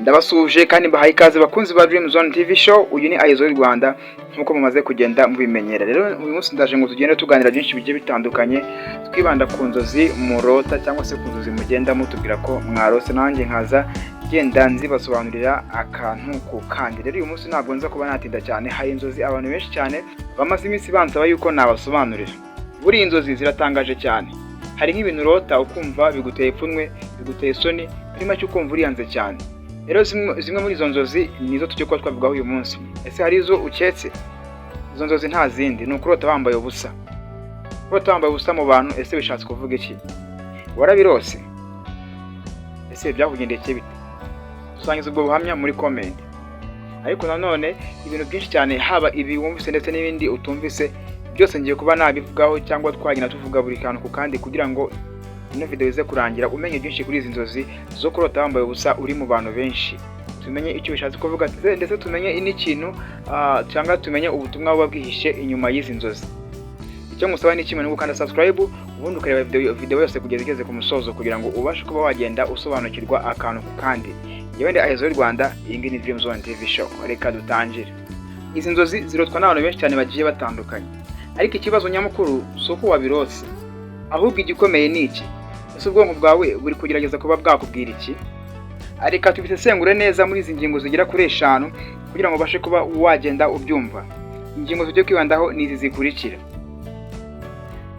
Ndabasuhuje kandi mbahaye ikaze, bakunzi ba Dream Zone TV Show. Uyu ni Aizo y'u Rwanda nk'uko mumaze kugenda mubimenyera. Rero uyu munsi ndaje ngo tugende tuganira byinshi bigiye bitandukanye, twibanda ku nzozi murota cyangwa se ku nzozi mugenda mutubwira ko mwarose, nanjye nkaza genda nzibasobanurira akantu ku kandi. Rero uyu munsi ntabwo nza kuba natinda cyane. Hari inzozi abantu benshi cyane bamaze iminsi bansaba yuko nabasobanurira. Buriya inzozi ziratangaje cyane. Hari nk'ibintu urota ukumva biguteye ipfunwe, biguteye isoni, muri make ukumva uriyanze cyane. Rero zimwe muri izo nzozi nizo tujya kuba twavugaho uyu munsi. Ese hari izo uketse? Izo nzozi nta zindi, ni ukurota wambaye ubusa. Kurota wambaye ubusa mu bantu, ese bishatse kuvuga iki? Warabirose? Ese byakugendekeye bite? Dusangiza ubwo buhamya muri comment. Ariko nanone ibintu byinshi cyane, haba ibi wumvise ndetse n'ibindi utumvise, byose ngiye kuba nabivugaho cyangwa twagenda tuvuga buri kantu ku kandi, kugira ngo ino video ize kurangira umenye byinshi kuri izi nzozi zo kurota wambaye ubusa uri mu bantu benshi. Tumenye icyo bishatse kuvuga, ndetse tumenye n'ikintu cyangwa tumenye ubutumwa buba bwihishe inyuma y'izi nzozi. Icyo ngusaba ni kimwe, ni gukanda subscribe, ubundi ukareba video yose kugeza igeze ku musozo, kugira ngo ubashe kuba wagenda usobanukirwa akantu ku kandi. Njyewe ndi Ahezo y'u Rwanda, iyi ngiyi ni Dream Zone TV Show. Reka dutangire. Izi nzozi zirotwa n'abantu benshi cyane bagiye batandukanye, ariko ikibazo nyamukuru si uko wabirose, ahubwo igikomeye ni iki: ese ubwonko bwawe buri kugerageza kuba bwakubwira iki? Reka tubisesengure neza muri izi ngingo zigera kuri eshanu, kugira ngo ubashe kuba wagenda ubyumva. Ingingo tugiye kwibandaho ni izi zikurikira.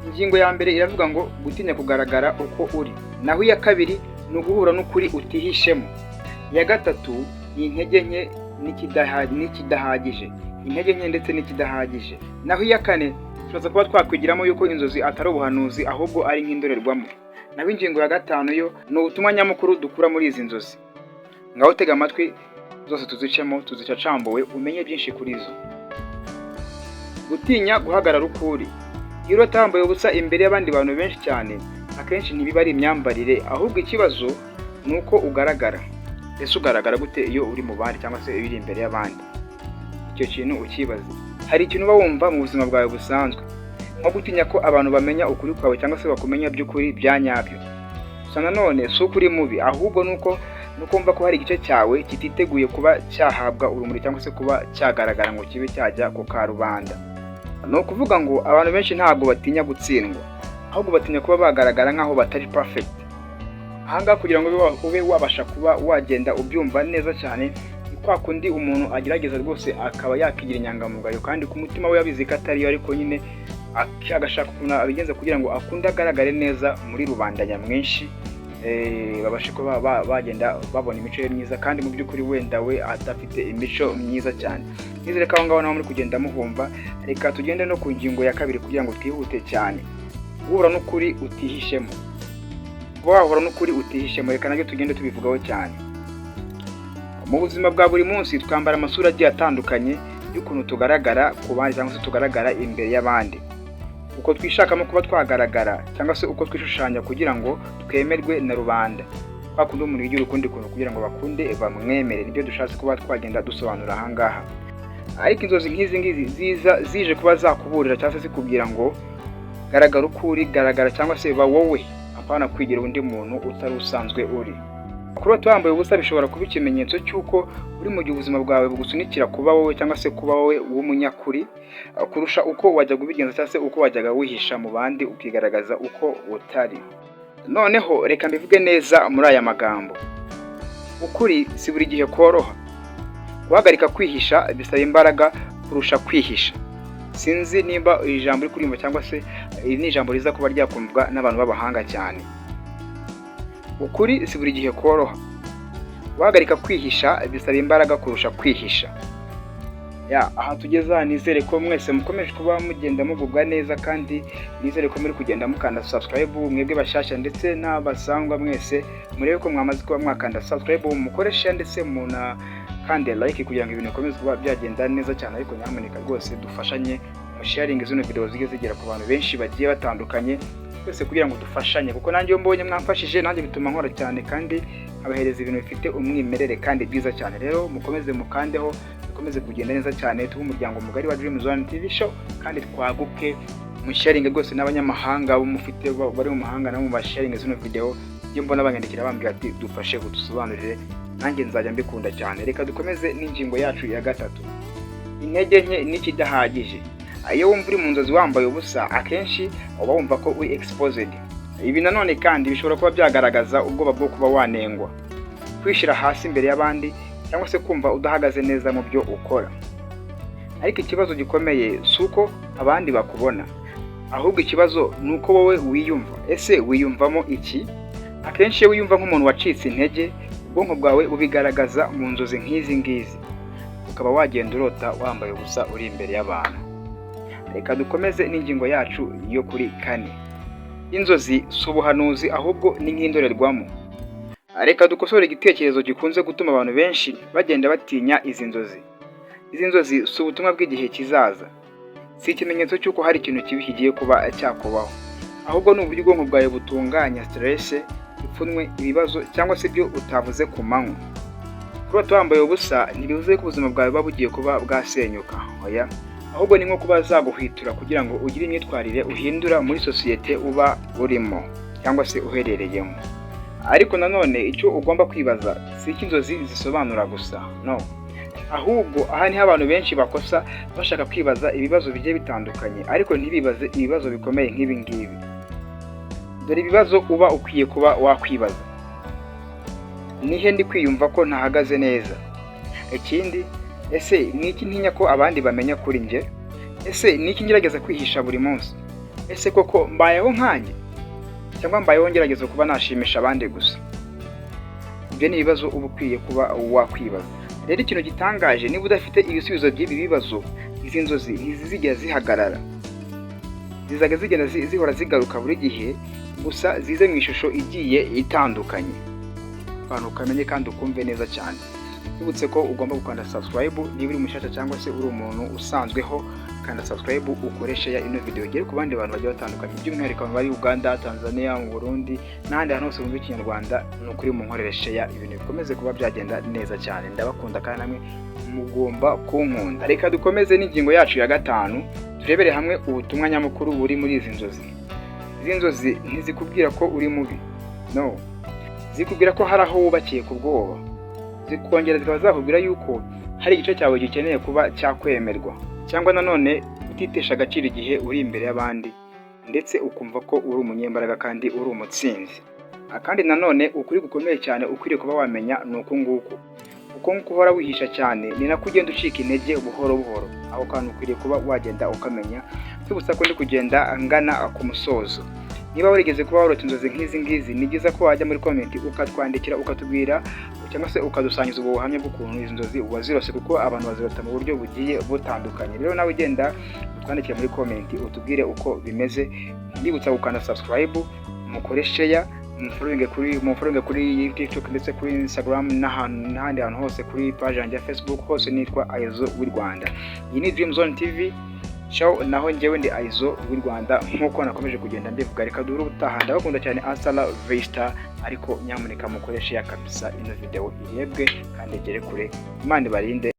Ingingo ya mbere iravuga ngo gutinya kugaragara uko uri. Naho iya kabiri ni uguhura n'ukuri utihishemo. Iya gatatu ni intege nke n'ikidahagije, intege nke ndetse n'ikidahagije. Naho iya kane, turaza kuba twakwigiramo yuko inzozi atari ubuhanuzi, ahubwo ari nk'indorerwamo. Naho ingingo ya gatanu yo ni ubutumwa nyamukuru dukura muri izi nzozi. Ngaho tega amatwi, zose tuzicemo tuzicacambuwe, umenye byinshi kuri zo. Gutinya guhagarara uko uri. Iyo urota wambaye ubusa imbere y'abandi bantu benshi cyane, akenshi ntibiba ari imyambarire, ahubwo ikibazo ni uko ugaragara. Ese ugaragara gute iyo uri mu bandi cyangwa se iyo uri imbere y'abandi? Icyo kintu ukibaze. Hari ikintu uba wumva mu buzima bwawe busanzwe, nko gutinya ko abantu bamenya ukuri kwawe cyangwa se bakumenya by'ukuri bya nyabyo. Gusa nanone si uko uri mubi, ahubwo nuko wumva ko hari igice cyawe kititeguye kuba cyahabwa urumuri cyangwa se kuba cyagaragara ngo kibe cyajya ku karubanda. Ni ukuvuga ngo abantu benshi ntabwo batinya gutsindwa, ahubwo batinya kuba bagaragara nk'aho batari perfect. Ahangaha, kugira ngo ube wabasha kuba wagenda ubyumva neza cyane, ni kwa kundi umuntu agerageza rwose akaba yakigira inyangamugayo, kandi ku mutima we yabizi ko atariyo, ariko nyine agashaka ukuntu abigenza kugira ngo akunde agaragare neza muri rubanda nyamwinshi, babashe kuba bagenda babona imico ye myiza, kandi mu by'ukuri wenda we adafite imico myiza cyane. Nizere ko aho ngaho naho muri kugenda muhumva. Reka tugende no ku ngingo ya kabiri kugira ngo twihute cyane. Guhura n'ukuri utihishemo. Kuba wahura n'ukuri utihishemo, reka nabyo tugende tubivugaho cyane. Mu buzima bwa buri munsi twambara amasura agiye atandukanye y'ukuntu tugaragara ku bandi cyangwa se tugaragara imbere y'abandi, uko twishakamo kuba twagaragara cyangwa se uko twishushanya kugira ngo twemerwe na rubanda, kwa kundi umuntu yigira ukundi kuntu kugira ngo bakunde bamwemere. Nibyo dushatse kuba twagenda dusobanura ahangaha. Ariko inzozi nk'izi ngizi ziza zije kuba zakuburira cyangwa se zikubwira ngo garagara uko uri, garagara cyangwa se ba wowe, apana kwigira undi muntu utari usanzwe uri. Kurota wambaye ubusa bishobora kuba ikimenyetso cy'uko uri mu gihe ubuzima bwawe bugusunikira kuba wowe cyangwa se kuba wowe w'umunyakuri kurusha uko wajyaga ubigenza cyangwa se uko wajyaga wihisha mu bandi ukigaragaza uko utari. Noneho reka mbivuge neza muri aya magambo: ukuri si buri gihe koroha. Guhagarika kwihisha bisaba imbaraga kurusha kwihisha. Sinzi nimba iri jambo uri kuririmba cyangwa se iri ni ijambo riza kuba ryakumvwa n'abantu b'abahanga cyane. Ukuri si buri gihe koroha. Guhagarika kwihisha bisaba imbaraga kurusha kwihisha. Ya, aha tugeze aha, nizere ko mwese mukomeje kuba mugenda mugubwa neza, kandi nizere ko muri kugenda mukanda subscribe, mwebwe bashyashya ndetse n'abasangwa mwese. Murebe ko mwamaze kuba mwakanda subscribe, mukoresha ndetse munakande like, kugira ngo ibintu bikomeze kuba byagenda neza cyane. Ariko nyamuneka rwose dufashanye musharinge zino video zijye zigera ku bantu benshi bagiye batandukanye twese, kugira ngo dufashanye, kuko nanjye iyo mbonye mwamfashije, nanjye bituma nkora cyane kandi nkabahereza ibintu bifite umwimerere kandi byiza cyane. Rero mukomeze mukandeho, bikomeze kugenda neza cyane, tube umuryango mugari wa Dream Zone TV Show kandi twaguke. Musharinge rwose n'abanyamahanga bo mufite bari mu mahanga, nabo mubasharinge zino video. Iyo mbona banyandikira bambwira ati: "Dufashe udusobanurire," nanjye nzajya mbikunda cyane. Reka dukomeze n'ingingo yacu ya gatatu, intege nke n'ikidahagije. Iyo wumva uri mu nzozi wambaye ubusa, akenshi uba wumva ko uri exposed. Ibi nanone kandi bishobora kuba byagaragaza ubwoba bwo kuba wanengwa, kwishyira hasi imbere y'abandi, cyangwa se kumva udahagaze neza mu byo ukora. Ariko ikibazo gikomeye si uko abandi bakubona, ahubwo ikibazo ni uko wowe wiyumva. Ese wiyumvamo iki? Akenshi iyo wiyumva nk'umuntu wacitse intege, ubwonko bwawe bubigaragaza mu nzozi nk'izi ngizi, ukaba wagenda urota wambaye ubusa uri imbere y'abantu. Reka dukomeze n'ingingo yacu yo kuri kane. Inzozi si ubuhanuzi, ahubwo ni nk'indorerwamo. Reka dukosore igitekerezo gikunze gutuma abantu benshi bagenda batinya izi nzozi. Izi nzozi si ubutumwa bw'igihe kizaza, si ikimenyetso cy'uko hari ikintu kibi kigiye kuba cyakubaho, ahubwo ni uburyo ubwonko bwawe butunganya stress, ipfunwe, ibibazo cyangwa se ibyo utavuze ku manywa. Kurota wambaye ubusa ntibivuze ko ubuzima bwawe buba bugiye kuba bwasenyuka, oya, ahubwo ni nko kuba zaguhwitura kugira ngo ugire imyitwarire uhindura muri sosiyete uba urimo cyangwa se uherereyemo. Ariko nanone icyo ugomba kwibaza si icyo inzozi zisobanura gusa, no, ahubwo aha niho abantu benshi bakosa, bashaka kwibaza ibibazo bigiye bitandukanye ariko ntibibaze ibibazo bikomeye nk'ibi ngibi. Dore ibibazo uba ukwiye kuba wakwibaza: Nihe ndi kwiyumva ko ntahagaze neza? Ikindi, ese ni iki ntinya ko abandi bamenya kuri njye? Ese ni iki ngerageza kwihisha buri munsi? Ese koko mbayeho nkanjye, cyangwa mbayeho ngerageza kuba nashimisha abandi gusa? Ibyo ni ibibazo uba ukwiye kuba wakwibaza. Rero ikintu gitangaje, niba udafite ibisubizo by'ibi bibazo, izi nzozi ntizizigera zihagarara, zizajya zigenda zihora zigaruka buri gihe, gusa zize mu ishusho igiye itandukanye. Akantu ukamenye kandi ukumve neza cyane. Twibutse ko ugomba gukanda subscribe niba uri mushyashya cyangwa se uri umuntu usanzweho. Kanda subscribe, ukoreshe ya ino video igere ku bandi bantu bagiye batandukanye, by'umwihariko abantu bari Uganda, Tanzania, mu Burundi n'ahandi hantu hose bumva Ikinyarwanda. Ni ukuri mu nkorere share, ibintu bikomeze kuba byagenda neza cyane. Ndabakunda kandi namwe mugomba kunkunda. Reka dukomeze n'ingingo yacu ya gatanu, turebere hamwe ubutumwa nyamukuru buri muri izi nzozi. Izi nzozi ntizikubwira ko uri mubi, no, zikubwira ko hari aho wubakiye ku bwoba. Zikongera zikaba zakubwira yuko hari igice cyawe gikeneye kuba cyakwemerwa, cyangwa nanone utitesha agaciro igihe uri imbere y'abandi, ndetse ukumva ko uri umunyembaraga kandi uri umutsinzi. Kandi nanone ukuri gukomeye cyane ukwiriye kuba wamenya ni uku nguku: uko nguko uhora wihisha cyane, ni nako ugenda ucika intege buhoro buhoro. Ako kantu ukwiriye kuba wagenda ukamenya. Twibutsa ko ndi kugenda ngana ku musozo. Niba warigeze kuba warota inzozi nk'izi ngizi, ni byiza ko wajya muri comment ukatwandikira, ukatubwira cyangwa se ukadusangiza ubu buhamya bw'ukuntu izi nzozi wazirose, kuko abantu bazirota mu buryo bugiye butandukanye. Rero nawe ugenda utwandikire muri comment, utubwire uko bimeze. Ndibutsa gukanda subscribe, mukore share, mumfollowinge kuri TikTok ndetse kuri Instagram n'ahantu n'ahandi hantu hose, kuri page yanjye ya Facebook, hose nitwa Aizo w'i Rwanda. Iyi ni Dream Zone TV Show, naho njyewe ndi Aizo w'i Rwanda nk'uko nakomeje kugenda mbivuga. Reka duhure ubutaha. Ndabakunda cyane, hasta la vista. Ariko nyamuneka mukoreshe ya kabisa ino video irebwe kandi igere kure. Imana ibarinde.